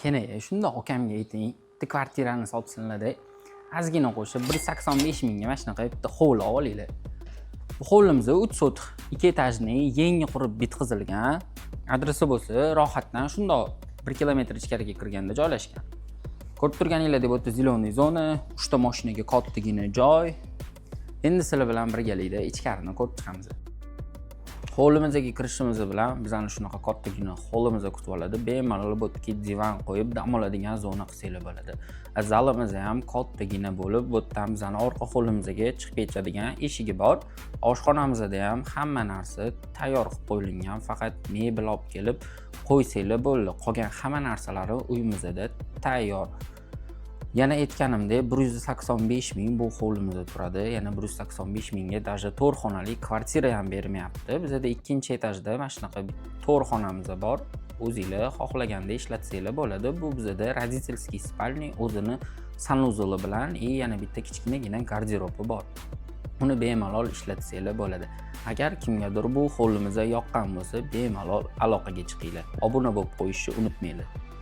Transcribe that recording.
Keyin shundoq akamga ayting, bitta kvartirani sotsinlar, ozgina qo'shib 185 mingga mana shunaqa bitta hovli olinglar. Bu hovlimiz 3 sotix, 2 этажный, yangi qurib bitqizilgan. Adresi bo'lsa, Rohatdan shundoq 1 kilometr ichkariga kirganda joylashgan. Ko'rib turganinglardek, bu yerda зеленый zona, 3 ta mashinaga kattagina joy. Endi sizlar bilan birgalikda ichkarini ko'rib chiqamiz. Hovlimizga kirishimiz bilan bizani shunaqa kattagina hovlimiz kutib oladi. Bemalol bu yerga divan qo'yib dam oladigan zona qilsanglar bo'ladi. Zalimiz ham kattagina bo'lib, bu yerdan bizani orqa hovlimizga chiqib ketadigan eshigi bor. Oshxonamizda ham hamma narsa tayyor qilib qo'yilgan, faqat mebel olib kelib qo'ysanglar bo'ldi. Qolgan hamma narsalari uyimizda tayyor. Yana aytganimdek, 185 ming bu hovlimizda turadi. Yana 185 mingga даже 4 xonali kvartira ham bermayapti. Bizada ikkinchi etajda mana shunaqa 4 xonamiz bor. O'zinglar xohlaganda ishlatsanglar bo'ladi. Bu bizada родительский спальня, o'zini санузел i bilan и yana bitta kichkinagina garderobi bor. Uni bemalol ishlatsanglar bo'ladi. Agar kimgadir bu hovlimiz yoqqan bo'lsa, bemalol aloqaga chiqinglar. Obuna bo'lib qo'yishni unutmanglar.